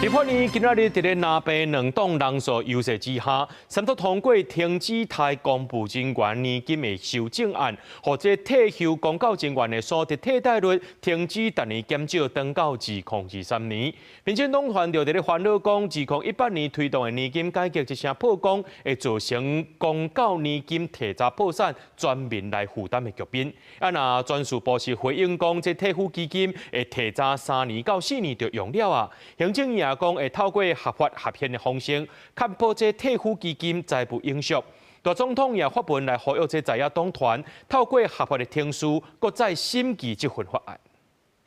立法院今仔日佇咧藍白兩黨人數優勢之下，三讀通過停止貸公務人員年金的修正案，予這退休公教人員的所得替代率停止逐年減少，長到2023年。民進黨團就佇咧煩惱講，2018年推動的年金改革一聲破功，會造成公教年金提早破產，全民來負擔的局面。啊，若人事部是回應講，這退撫基金會提早3年到4年就用了啊。行政院也講會透過合法合憲的方式，確保這退撫基金財務永續。大總統也發文來呼籲這在野黨團透過合法的程序，閣再審議這份法案。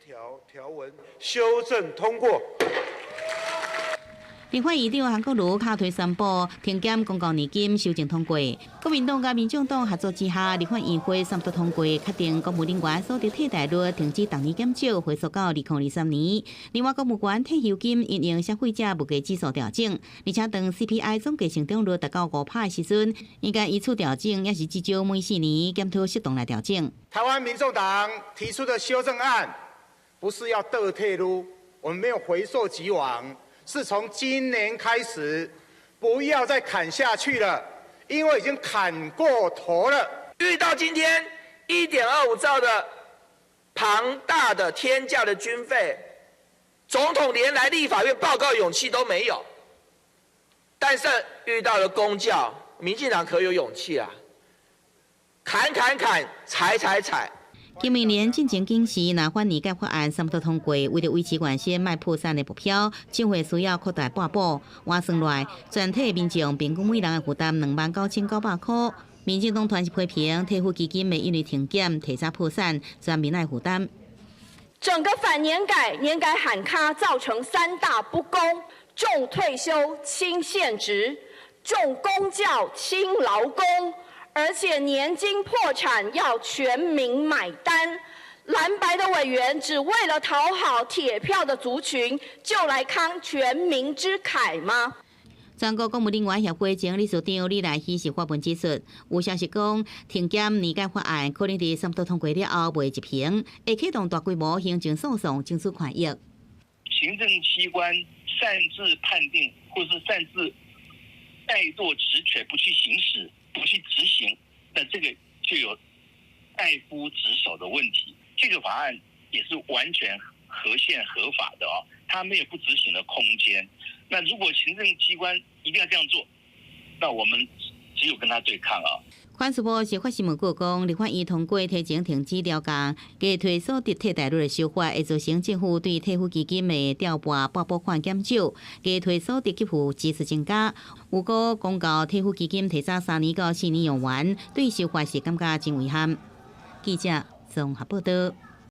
條條文修正通過。立法院長韓國瑜敲槌宣布停減公教年金修正通過，國民黨佮民眾黨合作之下，立法院會三讀通過，確定公務人員所得替代率停止逐年減少，回溯到2023年。另外，公務員退休金因應消費者物價指數調整，而且當 CPI 總計成長率達到5趴的時陣，應該依次調整，抑是至少每4年檢討適當來調整。台灣民眾黨提出的修正案，不是要倒退嚕，我們沒有回溯既往。是從今年開始，不要再砍下去了，因為已經砍過頭了。遇到今天1.25兆的龐大的天價的軍費，總統連來立法院報告勇氣都沒有。但是遇到了公教，民進黨可有勇氣啊！砍砍砍，裁裁裁。金明年進前警示，若反年改法案三讀通過，為著維持原先莫破產的目標，政府需要擴大撥補。換算來，全體民眾平均每人的負擔29,900箍。民進黨團是批評退撫基金會因為停減提早破產，全民愛負擔。整個反年改、年改喊卡，造成三大不公：重退休、輕現職；重公教、輕勞工。而且年金破產要全民買單，藍白的委員只為了討好鐵票的族群，就來慷全民之慨嗎？全國公務人員協會前理事長李來希是發文指出，有消息講停減年改法案可能佇三讀通過了後袂執行，會啟動大規模行政訴訟爭取權益。行政機關擅自判定或是擅自怠惰職權不去行使，不去執行，那這個就有怠忽職守的問題。這個法案也是完全合憲合法的哦，它沒有不執行的空間。那如果行政機關一定要這樣做，那我們只有跟他對抗啊。環事部是發新聞稿講，立法院通過提前停止調降加退所得替代率的修法，會造成政府對退撫基金的調撥撥補款減少，加退所得給付支出增加。如果公教退撫基金提早3年到4年用完，對修法是感覺真遺憾。記者綜合報道。